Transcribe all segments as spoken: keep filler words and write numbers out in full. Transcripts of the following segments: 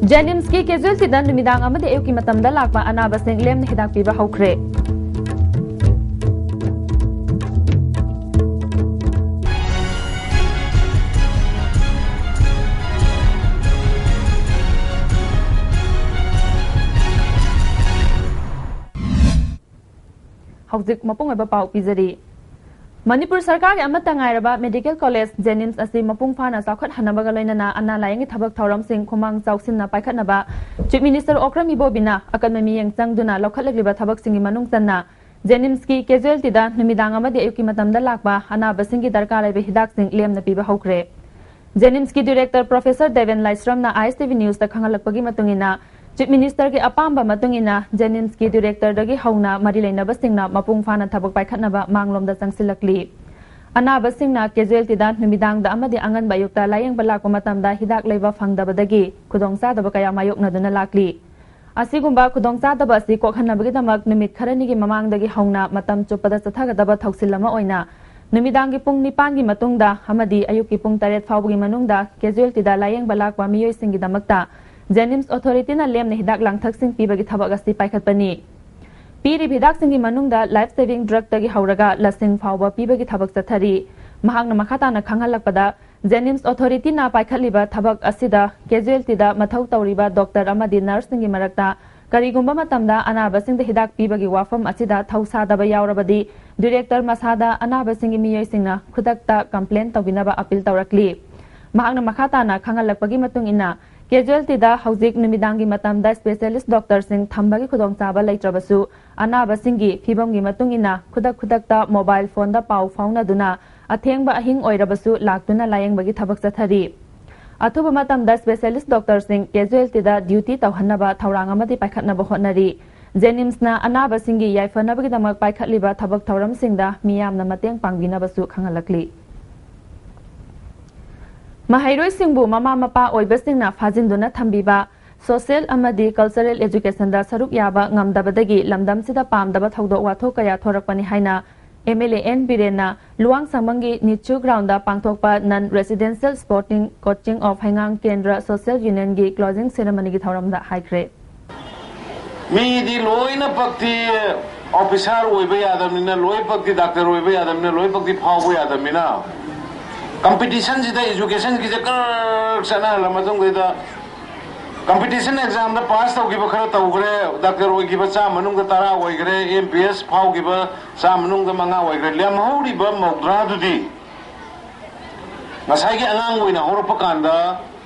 ꯖꯦꯅꯤꯝꯁꯀꯤ ꯀꯦꯖꯨꯑꯦꯜꯇꯤꯗ ꯅꯨꯃꯤꯗꯥꯡ ꯑꯃꯗꯤ ꯑꯌꯨꯛꯀꯤ ꯃꯇꯝꯗ ꯂꯥꯛꯄ ꯑꯅꯥꯕꯁꯤꯡ ꯂꯦꯝꯅ ꯍꯤꯗꯥꯛ ꯄꯤꯕ ꯍꯧꯈ꯭ꯔꯦ꯫ ꯍꯧꯖꯤꯛ ꯃꯄꯨꯡ ꯑꯣꯏꯕ ꯄꯥꯎ ꯄꯤꯖꯔꯤ꯫ ꯃꯅꯤꯄꯨꯔ ꯁꯔꯀꯥꯔꯒꯤ ꯑꯃꯠꯇ ꯉꯥꯏꯔꯕ ꯃꯦꯗꯤꯀꯦꯜ ꯀꯣꯂꯦꯖ ꯖꯦꯅꯤꯝꯁ ꯑꯁꯤ ꯃꯄꯨꯡ ꯐꯥꯅ ꯆꯥꯎꯈꯠꯍꯟꯅꯕꯒ ꯂꯣꯏꯅꯅ ꯑꯅꯥ ꯂꯥꯌꯦꯡꯒꯤ ꯊꯕꯛ ꯊꯧꯔꯝꯁꯤꯡ ꯈꯨꯃꯥꯡ ꯆꯥꯎꯁꯤꯟꯅ ꯄꯥꯏꯈꯠꯅꯕ ꯆꯤꯐ ꯃꯤꯅꯤꯁꯇꯔ ꯑꯣꯀ꯭ꯔꯝ ꯏꯕꯣꯕꯤꯅ ꯑꯀꯟꯕ ꯃꯤꯠꯌꯦꯡ ꯆꯪꯗꯨꯅ ꯂꯧꯈꯠꯂꯛꯂꯤꯕ ꯊꯕꯛꯁꯤꯡꯒꯤ ꯃꯅꯨꯡ ꯆꯟꯅ ꯖꯦꯅꯤꯝꯁꯀꯤ ꯀꯦꯖꯨꯑꯦꯜꯇꯤꯗ ꯅꯨꯃꯤꯗꯥꯡ ꯑꯃꯗꯤ ꯑꯌꯨꯛꯀꯤ ꯃꯇꯝꯗ ꯂꯥꯛꯄ ꯑꯅꯥꯕꯁꯤꯡꯒꯤ ꯗꯔꯀꯥꯔ ꯂꯩꯕ ꯍꯤꯗꯥꯛꯁꯤꯡ ꯂꯦꯝꯅ ꯄꯤꯕ ꯍꯧꯈ꯭ꯔꯦ꯫ ꯖꯦꯅꯤꯝꯁꯀꯤ ꯗꯤꯔꯦꯛꯇꯔ ꯄ꯭ꯔꯣꯐꯦꯁꯔ ꯗꯦꯕꯦꯟ ꯂꯥꯏꯁ꯭ꯔꯝꯅ ꯑꯥꯏ ꯑꯦꯁ ꯇꯤ ꯚꯤ ꯅ꯭ꯌꯨꯁꯇ ꯈꯪꯍꯜꯂꯛꯄꯒꯤ ꯃꯇꯨꯡ ꯏꯟꯅ, ꯆꯤꯐ ꯃꯤꯅꯤꯁꯇꯔꯒꯤ ꯑꯄꯥꯝꯕ ꯃꯇꯨꯡ ꯏꯟꯅ ꯖꯦꯅꯤꯝꯁꯀꯤ ꯗꯤꯔꯦꯛꯇꯔꯗꯒꯤ ꯍꯧꯅ ꯃꯔꯤ ꯂꯩꯅꯕꯁꯤꯡꯅ ꯃꯄꯨꯡ ꯐꯥꯅ ꯊꯕꯛ ꯄꯥꯏꯈꯠꯅꯕ ꯃꯥꯡꯂꯣꯝꯗ ꯆꯪꯁꯤꯜꯂꯛꯂꯤ꯫ ꯑꯅꯥꯕꯁꯤꯡꯅ ꯀꯦꯖꯨꯑꯦꯜꯇꯤꯗ ꯅꯨꯃꯤꯗꯥꯡꯗ ꯑꯃꯗꯤ ꯑꯉꯟꯕ ꯑꯌꯨꯛꯇ ꯂꯥꯌꯦꯡꯕ ꯂꯥꯛꯄ ꯃꯇꯝꯗ ꯍꯤꯗꯥꯛ ꯂꯩꯕ ꯐꯪꯗꯕꯗꯒꯤ ꯈꯨꯗꯣꯡꯆꯥꯗꯕ ꯀꯌꯥ ꯃꯥꯌꯣꯛꯅꯗꯨꯅ ꯂꯥꯛꯂꯤ꯫ ꯑꯁꯤꯒꯨꯝꯕ ꯈꯨꯗꯣꯡꯆꯥꯗꯕ ꯑꯁꯤ ꯀꯣꯛꯍꯟꯅꯕꯒꯤꯗꯃꯛ ꯅꯨꯃꯤꯠ ꯈꯔꯅꯤꯒꯤ ꯃꯃꯥꯡꯗꯒꯤ ꯍꯧꯅ ꯃꯇꯝ ꯆꯨꯞꯄꯗ ꯆꯠꯊꯒꯗꯕ ꯊꯧꯁꯤꯜ ꯑꯃ ꯑꯣꯏꯅ ꯅꯨꯃꯤꯗꯥꯡꯒꯤ ꯄꯨꯡ ꯅꯤꯄꯥꯟꯒꯤ ꯃꯇꯨꯡꯗ ꯑꯃꯗꯤ ꯑꯌꯨꯛꯀꯤ ꯄꯨꯡ ꯇꯔꯦꯠ ꯐꯥꯎꯕꯒꯤ ꯃꯅꯨꯡꯗ ꯀꯦꯖꯨꯑꯦꯜꯇꯤꯗ ꯂꯥꯌꯦꯡꯕ ꯂꯥꯛꯄ ꯃꯤꯑꯣꯏꯁꯤꯡꯒꯤꯗꯃꯛꯇ ꯖꯦꯅꯤꯝꯁ ꯑꯣꯊꯣꯔꯤꯇꯤꯅ ꯂꯦꯝꯅ ꯍꯤꯗꯥꯛ ꯂꯥꯡꯊꯛꯁꯤꯡ ꯄꯤꯕꯒꯤ ꯊꯕꯛ ꯑꯁꯤ ꯄꯥꯏꯈꯠꯄꯅꯤ꯫ ꯄꯤꯔꯤꯕ ꯍꯤꯗꯥꯛꯁꯤꯡꯒꯤ ꯃꯅꯨꯡꯗ ꯂꯥꯏꯐ ꯁꯦꯚꯤꯡ ꯗ꯭ꯔꯒꯇꯒꯤ ꯍꯧꯔꯒ ꯂꯁꯤꯡ ꯐꯥꯎꯕ ꯄꯤꯕꯒꯤ ꯊꯕꯛ ꯆꯠꯊꯔꯤ꯫ ꯃꯍꯥꯛꯅ ꯃꯈꯥ ꯇꯥꯅ ꯈꯪꯍꯜꯂꯛꯄꯗ, ꯖꯦꯅꯤꯝꯁ ꯑꯣꯊꯣꯔꯤꯇꯤꯅ ꯄꯥꯏꯈꯠꯂꯤꯕ ꯊꯕꯛ ꯑꯁꯤꯗ ꯀꯦꯖꯨꯑꯦꯜꯇꯤꯗ ꯃꯊꯧ ꯇꯧꯔꯤꯕ ꯗꯣꯛꯇꯔ ꯑꯃꯗꯤ ꯅꯔꯁꯁꯤꯡꯒꯤ ꯃꯔꯛꯇ ꯀꯔꯤꯒꯨꯝꯕ ꯃꯇꯝꯗ ꯑꯅꯥꯕꯁꯤꯡꯗ ꯍꯤꯗꯥꯛ ꯄꯤꯕꯒꯤ ꯋꯥꯐꯝ ꯑꯁꯤꯗ ꯊꯧꯁꯥꯗꯕ ꯌꯥꯎꯔꯕꯗꯤ, ꯗꯤꯔꯦꯛꯇꯔ ꯃꯁꯥꯗ ꯑꯅꯥꯕꯁꯤꯡꯒꯤ ꯃꯤꯑꯣꯏꯁꯤꯡꯅ ꯈꯨꯗꯛꯇ ꯀꯝꯄ꯭ꯂꯦꯟ ꯇꯧꯕꯤꯅꯕ ꯑꯄꯤꯜ ꯇꯧꯔꯛꯂꯤ꯫ ꯃꯍꯥꯛꯅ ꯃꯈꯥ ꯇꯥꯅ ꯈꯪꯍꯜꯂꯛꯄꯒꯤ ꯃꯇꯨꯡ ꯏꯟꯅ, ꯀꯦꯖꯨꯑꯦꯜꯇꯤꯗ ꯍꯧꯖꯤꯛ ꯅꯨꯃꯤꯗꯥꯡꯒꯤ ꯃꯇꯝꯗ ꯁ꯭ꯄꯦꯁꯤꯌꯦꯂꯤꯁ꯭ꯠ ꯗꯣꯛꯇꯔꯁꯤꯡ ꯊꯝꯕꯒꯤ ꯈꯨꯗꯣꯡꯆꯥꯕ ꯂꯩꯇ꯭ꯔꯕꯁꯨ, ꯑꯅꯥꯕꯁꯤꯡꯒꯤ ꯐꯤꯚꯝꯒꯤ ꯃꯇꯨꯡ ꯏꯟꯅ ꯈꯨꯗꯛ ꯈꯨꯗꯛꯇ ꯃꯣꯕꯥꯏꯜ ꯐꯣꯟꯗ ꯄꯥꯎ ꯐꯥꯎꯅꯗꯨꯅ ꯑꯊꯦꯡꯕ ꯑꯍꯤꯡ ꯑꯣꯏꯔꯕꯁꯨ ꯂꯥꯛꯇꯨꯅ ꯂꯥꯌꯦꯡꯕꯒꯤ ꯊꯕꯛ ꯆꯠꯊꯔꯤ꯫ ꯑꯊꯨꯕ ꯃꯇꯝꯗ ꯁ꯭ꯄꯦꯁꯤꯌꯦꯂꯤꯁ꯭ꯠ ꯗꯣꯛꯇꯔꯁꯤꯡ ꯀꯦꯖꯨꯑꯦꯜꯇꯤꯗ ꯗ꯭ꯌꯨꯇꯤ ꯇꯧꯍꯟꯅꯕ ꯊꯧꯔꯥꯡ ꯑꯃꯗꯤ ꯄꯥꯏꯈꯠꯅꯕ ꯍꯣꯠꯅꯔꯤ꯫ ꯖꯦꯅꯤꯝꯁꯅ ꯑꯅꯥꯕꯁꯤꯡꯒꯤ ꯌꯥꯏꯐꯅꯕꯒꯤꯗꯃꯛ ꯄꯥꯏꯈꯠꯂꯤꯕ ꯊꯕꯛ ꯊꯧꯔꯝꯁꯤꯡꯗ ꯃꯤꯌꯥꯝꯅ ꯃꯇꯦꯡ ꯄꯥꯡꯕꯤꯅꯕꯁꯨ ꯈꯪꯍꯜꯂꯛꯂꯤ꯫ ꯃꯍꯩꯔꯣꯏꯁꯤꯡꯕꯨ ꯃꯃꯥ ꯃꯄꯥ ꯑꯣꯏꯕꯁꯤꯡꯅ ꯐꯥꯖꯤꯟꯗꯨꯅ ꯊꯝꯕꯤꯕ, ꯁꯣꯁꯤꯌꯦꯜ ꯑꯃꯗꯤ ꯀꯜꯆꯔꯦꯜ ꯑꯦꯖꯨꯀꯦꯁꯟꯗ ꯁꯔꯨꯛ ꯌꯥꯕ ꯉꯝꯗꯕꯗꯒꯤ ꯂꯝꯗꯝꯁꯤꯗ ꯄꯥꯝꯗꯕ ꯊꯧꯗꯣꯛ ꯋꯥꯊꯣꯛ ꯀꯌꯥ ꯊꯣꯔꯛꯄꯅꯤ ꯍꯥꯏꯅ ꯑꯦꯝ ꯑꯦꯜ ꯑꯦ ꯑꯦꯟ ꯕꯤꯔꯦꯟꯅ ꯂꯨꯋꯥꯡ ꯁꯪꯕꯝꯒꯤ ꯅꯤꯆꯨ ꯒ꯭ꯔꯥꯎꯟꯗ ꯄꯥꯡꯊꯣꯛꯄ Non Residential Sporting Coaching of ꯍꯩꯉꯥꯡ ꯀꯦꯟꯗ꯭ꯔ ꯁꯣꯁꯤꯌꯦꯜ ꯌꯨꯅꯤꯌꯟꯒꯤ ꯀ꯭ꯂꯣꯖꯤꯡ ꯁꯦꯔꯦꯃꯅꯤꯒꯤ ꯊꯧꯔꯝꯗ ꯍꯥꯏꯈ꯭ꯔꯦ꯫ ꯃꯤꯗꯤ ꯂꯣꯏꯅꯃꯛꯇꯤ ꯑꯣꯐꯤꯁꯥꯔ ꯑꯣꯏꯕ ꯌꯥꯗꯕꯅꯤꯅ, ꯂꯣꯏꯅꯃꯛꯇꯤ ꯗꯥꯛꯇꯔ ꯑꯣꯏꯕ ꯌꯥꯗꯕꯅꯤꯅ, ꯂꯣꯏꯅꯃꯛꯇꯤ ꯐꯥꯎꯕ ꯌꯥꯗꯕꯅꯤꯅ, ꯀꯝꯄꯤꯇꯤꯁꯟꯁꯤꯗ ꯏꯖꯨꯀꯦꯁꯟꯒꯤꯁꯦ ꯈꯔ ꯆꯠꯅꯍꯜꯂ ꯃꯇꯨꯡꯗ, ꯀꯝꯄꯤꯇꯤꯁꯟ ꯑꯦꯛꯖꯥꯝꯗ ꯄꯥꯁ ꯇꯧꯈꯤꯕ ꯈꯔ ꯇꯧꯈ꯭ꯔꯦ, ꯗꯥꯛꯇꯔ ꯑꯣꯏꯈꯤꯕ ꯆꯥꯝꯃ ꯃꯅꯨꯡꯗ ꯇꯔꯥ ꯑꯣꯏꯈ꯭ꯔꯦ, ꯑꯦꯝ ꯄꯤ ꯑꯦꯁ ꯐꯥꯎꯈꯤꯕ ꯆꯥꯝꯃ ꯃꯅꯨꯡꯗ ꯃꯉꯥ ꯑꯣꯏꯈ꯭ꯔꯦ꯫ ꯂꯦꯝꯍꯧꯔꯤꯕ ꯃꯧꯗ꯭ꯔꯥꯗꯨꯗꯤ ꯉꯁꯥꯏꯒꯤ ꯑꯉꯥꯡ ꯑꯣꯏꯅ ꯍꯧꯔꯛꯄ ꯀꯥꯟꯗ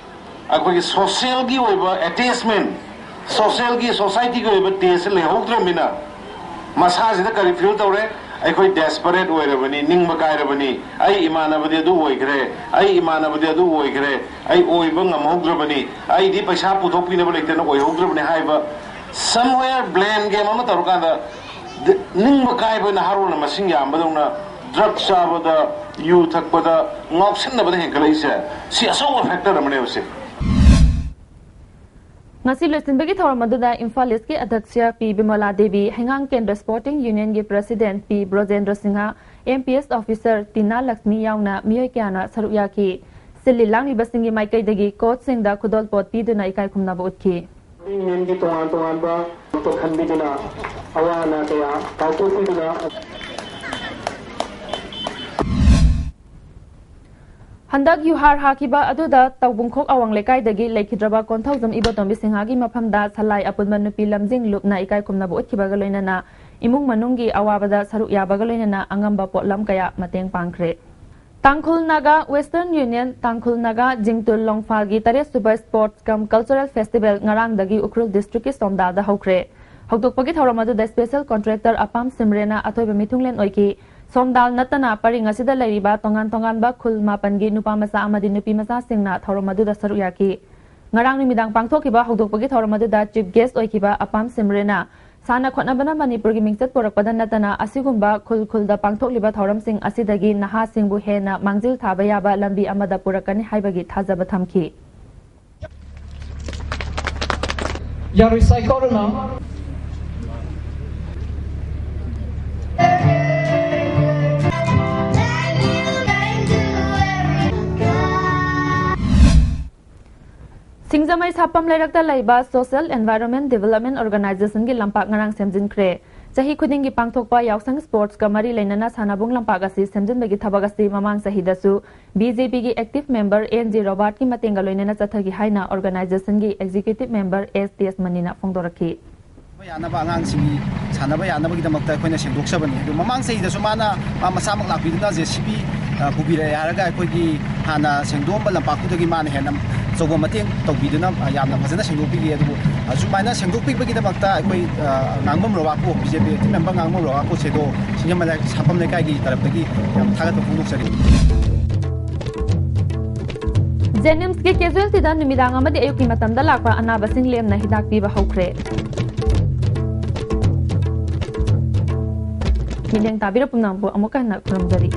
ꯑꯩꯈꯣꯏꯒꯤ ꯁꯣꯁꯤꯌꯦꯜꯒꯤ ꯑꯣꯏꯕ ꯑꯦꯇꯦꯆꯃꯦꯟ, ꯁꯣꯁꯤꯌꯦꯜꯒꯤ, ꯁꯣꯁꯥꯏꯇꯤꯒꯤ ꯑꯣꯏꯕ ꯇꯦꯁ ꯂꯩꯍꯧꯗ꯭ꯔꯕꯅꯤꯅ, ꯃꯁꯥꯁꯤꯗ ꯀꯔꯤ ꯐꯤꯜ ꯇꯧꯔꯦ? ꯑꯩꯈꯣꯏ ꯗꯦꯁꯄꯔꯦꯠ ꯑꯣꯏꯔꯕꯅꯤ, ꯅꯤꯡꯕ ꯀꯥꯏꯔꯕꯅꯤ, ꯑꯩ ꯏꯃꯥꯟꯅꯕꯗꯤ ꯑꯗꯨ ꯑꯣꯏꯈ꯭ꯔꯦ, ꯑꯩ ꯏꯃꯥꯟꯅꯕꯗꯤ ꯑꯗꯨ ꯑꯣꯏꯈ꯭ꯔꯦ, ꯑꯩ ꯑꯣꯏꯕ ꯉꯝꯍꯧꯗ꯭ꯔꯕꯅꯤ, ꯑꯩꯗꯤ ꯄꯩꯁꯥ ꯄꯨꯊꯣꯛꯄꯤꯅꯕ ꯂꯩꯇꯅ ꯑꯣꯏꯍꯧꯗ꯭ꯔꯕꯅꯤ ꯍꯥꯏꯕ somewhere blame game ꯑꯃ ꯇꯧꯔꯀꯥꯟꯗ, ꯗ-, ꯅꯤꯡꯕ ꯀꯥꯏꯕ ꯅꯍꯥꯔꯣꯜꯅ ꯃꯁꯤꯡ ꯌꯥꯝꯕꯗꯧꯅ ꯗ꯭ꯔꯒ ꯆꯥꯕꯗ, ꯌꯨ ꯊꯛꯄꯗ ꯉꯥꯎꯁꯤꯟꯅꯕꯗ ꯍꯦꯟꯒꯠꯂꯛꯏꯁꯦ, ꯁꯤ ꯑꯆꯧꯕ ꯐꯦꯛꯇꯔ ꯑꯃꯅꯦꯕ ꯁꯤ꯫ ꯉꯁꯤ ꯂꯣꯏꯁꯤꯟꯕꯒꯤ ꯊꯧꯔꯝ ꯑꯗꯨꯗ ꯏꯝꯐꯥꯜ ꯏꯁꯀꯤ ꯑꯗ꯭ꯌꯛꯁ ꯄꯤ ꯕꯤꯃꯂꯥ ꯗꯦꯕꯤ, ꯍꯩꯉꯥꯡ ꯀꯦꯟꯗ꯭ꯔ ꯁ꯭ꯄꯣꯔꯇꯤꯡ ꯌꯨꯅꯤꯌꯟꯒꯤ president P Brojendra Singh, M P S officer Tina Laxmi ꯌꯥꯎꯅ ꯃꯤꯑꯣꯏ ꯀꯌꯥꯅ ꯁꯔꯨꯛ ꯌꯥꯈꯤ꯫ ꯁꯤꯜꯂꯤ ꯂꯥꯡꯂꯤꯕꯁꯤꯡꯒꯤ ꯃꯥꯏꯀꯩꯗꯒꯤ ꯀꯣꯆꯁꯤꯡꯗ ꯈꯨꯗꯣꯜꯄꯣꯠ ꯄꯤꯗꯨꯅ ꯏꯀꯥꯏ ꯈꯨꯝꯅꯕ ꯎꯠꯈꯤ꯫ ꯌꯨꯅꯤꯌꯟꯒꯤ ꯇꯣꯉꯥꯟ ꯇꯣꯉꯥꯟꯕ ꯈꯟꯕꯤꯗꯨꯅ, ꯑꯋꯥ ꯑꯅꯥ ꯀꯌꯥ ꯀꯥꯎꯊꯣꯛꯄꯤꯗꯨꯅ, ꯍꯟꯗꯛ ꯌꯨꯍꯥꯔ ꯍꯥꯈꯤꯕ ꯑꯗꯨꯗ ꯇꯧꯕꯨꯡꯈꯣꯛ ꯑꯋꯥꯡ ꯂꯩꯀꯥꯏꯗꯒꯤ ꯂꯩꯈꯤꯗ꯭ꯔꯕ ꯀꯣꯟꯊꯧꯖꯝ ꯏꯕꯣꯇꯣꯝꯕꯤ ꯁꯤꯡꯍꯒꯤ ꯃꯐꯝꯗ ꯁꯂꯥꯏ ꯑꯄꯨꯟꯕ ꯅꯨꯄꯤ ꯂꯝꯖꯤꯡ ꯂꯨꯞꯅ ꯏꯀꯥꯏ ꯈꯨꯝꯅꯕ ꯎꯠꯈꯤꯕꯒ ꯂꯣꯏꯅꯅ ꯏꯃꯨꯡ ꯃꯅꯨꯡꯒꯤ ꯑꯋꯥꯕꯗ ꯁꯔꯨꯛ ꯌꯥꯕꯒ ꯂꯣꯏꯅꯅ ꯑꯉꯝꯕ ꯄꯣꯠꯂꯝ ꯀꯌꯥ ꯃꯇꯦꯡ ꯄꯥꯡꯈ꯭ꯔꯦ꯫ ꯇꯥꯡꯈꯨꯜ ꯅꯥꯒꯥ ꯋꯦꯁꯇꯔꯟ ꯌꯨꯅꯤꯌꯟ, ꯇꯥꯡꯈꯨꯜ ꯅꯥꯒꯥ ꯖꯤꯡꯇꯨꯜ ꯂꯣꯡꯐꯥꯜꯒꯤ ꯇꯔꯦꯠ ꯁꯨꯕ ꯁ꯭ꯄꯣꯔꯠꯁ ꯀꯝ ꯀꯜꯆꯔꯦꯜ ꯐꯦꯁꯇꯤꯚꯦꯜ ꯉꯔꯥꯡꯗꯒꯤ ꯎꯈ꯭ꯔꯨꯜ ꯗꯤꯁꯇ꯭ꯔꯤꯛꯀꯤ ꯁꯣꯝꯗꯥꯜꯗ ꯍꯧꯈ꯭ꯔꯦ꯫ ꯍꯧꯗꯣꯛꯄꯒꯤ ꯊꯧꯔꯝ ꯑꯗꯨꯗ ꯁ꯭ꯄꯦꯁꯦꯜ ꯀꯣꯟꯇ꯭ꯔꯦꯛꯇꯔ ꯑꯄꯥꯝ ꯁꯤꯝꯔꯦꯅ ꯑꯊꯣꯏꯕ ꯃꯤꯊꯨꯡꯂꯦꯟ ꯑꯣꯏꯈꯤ꯫ ꯁꯣꯝꯗꯥꯜ ꯅꯠꯇꯅ ꯄꯔꯤꯡ ꯑꯁꯤꯗ ꯂꯩꯔꯤꯕ ꯇꯣꯉꯥꯟ ꯇꯣꯉꯥꯟꯕ ꯈꯨꯜ ꯃꯥꯄꯟꯒꯤ ꯅꯨꯄꯥ ꯃꯆꯥ ꯑꯃꯗꯤ ꯅꯨꯄꯤ ꯃꯆꯥꯁꯤꯡꯅ ꯊꯧꯔꯝ ꯑꯗꯨꯗ ꯁꯔꯨꯛ ꯌꯥꯈꯤ꯫ ꯉꯔꯥꯡ ꯅꯨꯃꯤꯗꯥꯡ ꯄꯥꯡꯊꯣꯛꯈꯤꯕ ꯍꯧꯗꯣꯛꯄꯒꯤ ꯊꯧꯔꯝ ꯑꯗꯨꯗ ꯆꯤꯐ ꯒꯦꯁ ꯑꯣꯏꯈꯤꯕ ꯑꯄꯥꯝ ꯁꯤꯝꯔꯦꯅ ꯁꯥꯟꯅ ꯈꯣꯠꯅꯕꯅ ꯃꯅꯤꯄꯨꯔꯒꯤ ꯃꯤꯡꯆꯠ ꯄꯨꯔꯛꯄꯗ ꯅꯠꯇꯅ ꯑꯁꯤꯒꯨꯝꯕ ꯈꯨꯜ ꯈꯨꯜꯗ ꯄꯥꯡꯊꯣꯛꯂꯤꯕ ꯊꯧꯔꯝꯁꯤꯡ ꯑꯁꯤꯗꯒꯤ ꯅꯍꯥꯁꯤꯡꯕꯨ ꯍꯦꯟꯅ ꯃꯥꯡꯖꯤꯜ ꯊꯥꯕ ꯌꯥꯕ ꯂꯝꯕꯤ ꯑꯃꯗ ꯄꯨꯔꯛꯀꯅꯤ ꯍꯥꯏꯕꯒꯤ ꯊꯥꯖꯕ ꯊꯝꯈꯤ꯫ ꯌꯥꯔꯣꯏ ꯁꯥꯏꯀꯧꯔꯅ꯫ ꯁꯥꯄꯝ ꯂꯩꯔꯛꯇ ꯂꯩꯕ Social Environment Development Organizationꯒꯤ ꯂꯝꯄꯥꯛ ꯉꯔꯥꯡ ꯁꯦꯝꯖꯤꯟꯈ꯭ꯔꯦ꯫ ꯆꯍꯤ ꯈꯨꯗꯤꯡꯒꯤ ꯄꯥꯡꯊꯣꯛꯄ ꯌꯥꯎꯁꯪ sportsꯀ ꯃꯔꯤ ꯂꯩꯅꯅ ꯁꯥꯟꯅꯕꯨꯡ ꯂꯝꯄꯥꯛ ꯑꯁꯤ ꯁꯦꯝꯖꯤꯟꯕꯒꯤ ꯊꯕꯛ ꯑꯁꯤ ꯃꯃꯥꯡ ꯆꯍꯤꯗꯁꯨ BJPꯒꯤ active member N G Robertꯀꯤ ꯃꯇꯦꯡꯒ ꯂꯣꯏꯅꯅ ꯆꯠꯊꯈꯤ ꯍꯥꯏꯅ organizationꯒꯤ executive member S ꯇꯦꯖꯃꯅꯤꯅ ꯐꯣꯡꯗꯣꯔꯛꯈꯤ꯫ ꯌꯥꯅꯕ ꯑꯉꯥꯡꯁꯤꯡꯒꯤ ꯁꯥꯟꯅꯕ ꯌꯥꯅꯕꯒꯤꯗꯃꯛꯇ ꯑꯩꯈꯣꯏꯅ ꯁꯦꯡꯗꯣꯛꯆꯕꯅꯤ꯫ ꯑꯗꯨ ꯃꯃꯥꯡ ꯆꯍꯤꯗꯁꯨ ꯃꯥꯅ, ꯃꯥ ꯃꯁꯥꯃꯛ ꯂꯥꯛꯄꯤꯗꯨꯅ JCB, ꯑ, ꯄꯨꯕꯤꯔꯛꯑꯦ ꯍꯥꯏꯔꯒ ꯑꯩꯈꯣꯏꯒꯤ ꯍꯥꯟꯅ ꯁꯦꯡꯗꯣꯛꯑꯝꯕ ꯂꯝꯄꯥꯛꯇꯨꯗꯒꯤ ꯃꯥꯅ ꯍꯦꯟꯅ ꯑꯆꯧꯕ ꯃꯇꯦꯡ ꯇꯧꯕꯤꯗꯨꯅ, ꯑ, ꯌꯥꯝꯅ ꯐꯖꯅ ꯁꯦꯡꯗꯣꯛꯄꯤꯈꯤ꯫ ꯑꯗꯨꯕꯨ, ꯑ, ꯁꯨꯃꯥꯏꯅ ꯁꯦꯡꯗꯣꯛꯄꯤꯕꯒꯤꯗꯃꯛꯇ ꯑꯩꯈꯣꯏ, ꯑ, ꯉꯥꯡꯕꯝ ꯔꯣꯕꯥꯀꯣ, BJP active member ꯉꯥꯡꯕꯝ ꯔꯣꯕꯥꯀꯣ ꯁꯦꯗꯣ ꯁꯤꯡꯖꯃꯩ ꯂꯥꯏ-, ꯁꯥꯄꯝ ꯂꯩꯀꯥꯏꯒꯤ ꯇꯔꯞꯇꯒꯤ ꯌꯥꯝ ꯊꯥꯒꯠꯄ ꯐꯣꯡꯗꯣꯛꯆꯔꯤ꯫ JNIMSꯀꯤ casualtyꯗ ꯅꯨꯃꯤꯗꯥꯡ ꯑꯃꯗꯤ ꯑꯌꯨꯛꯀꯤ ꯃꯇꯝꯗ ꯂꯥꯛꯄ ꯑꯅꯥꯕꯁꯤꯡ ꯂꯦꯝꯅ ꯍꯤꯗꯥꯛ ꯄꯤꯕ ꯍꯧꯈ꯭ꯔꯦ꯫ ꯃꯤꯠꯌꯦꯡ ꯇꯥꯕꯤꯔ ꯄꯨꯝꯅꯃꯛꯄꯨ ꯑꯃꯨꯛꯀ ꯍꯟꯅ ꯈꯨꯔꯨꯝꯖꯔꯤ꯫